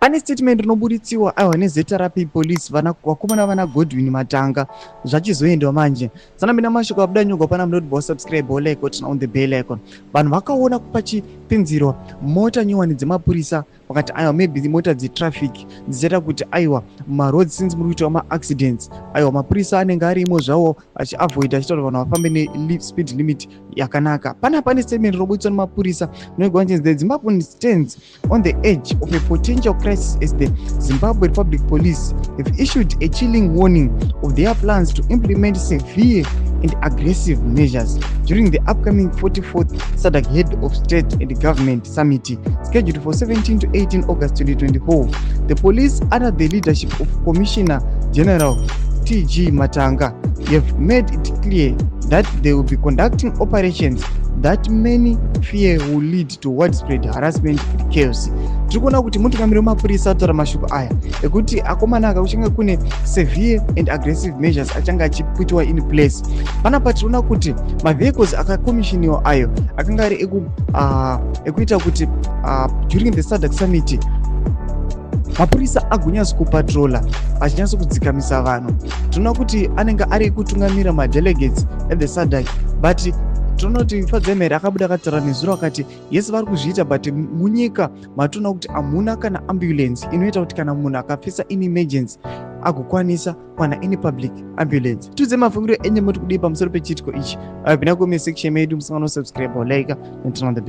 Pane statement rinobuditsiwa, aiwa, neZRP police, vana vakomana vana Godwin Matanga. Zvachizoendwa manje sanamina mashoko abuda nyogwa pana munoti bo subscribe or like or turn on the bell icon. Vanhu vakaona pachipinzirwa mota nyowani dzemapurisa, vakati aiwa, maybe mota dzetraffic dzichaita kuti aiwa, maroads since muri kuitawo maaccidents, aiwa, mapurisa anenge arimo zvavo achiavoida, achiita kuti vanhu vafambe nespeed limit yakanaka. Pana pane statement rinobuditswa nemapurisa rinogwa nchinzi, "The Zimbabwe stands on the edge of a potential crisis as the Zimbabwe Republic Police have issued a chilling warning of their plans to implement severe and aggressive measures during the upcoming 44th SADC Head of State and Government Summit scheduled for 17 to 18 August 2024. The police, under the leadership of Commissioner General TG Matanga, have made it clear that they will be conducting operations that many fear will lead to widespread harassment and chaos." Tiri kuona kuti mutungamiri wemapurisa ataura mashoko aya ekuti akomana aka kuchange kune severe and aggressive measures achange achiputwa in place. Panapa tiriona kuti mavehicles akakomishiniwa ayo akanga ari ekuita kuti during the SADC summit mapurisa agonyatso kupatrola achinyatso kudzikamisa vanhu. Tinoona kuti anenge ari kutungamira madelegates at the SADC, but tinoona kuti Fadzai Mahere akabuda akataura nezuro akati yes, vari kuzviita, but munyika matoona kuti hamuna kana ambulance inoita kuti kana munhu akafesa in emergency agokwanisa kuwana any public ambulance. Tiudze mafungiro enyu, moti kudii pamusoro pechiitiko ichi? Pinda comment section medu, musangano subscribe, like and turn on the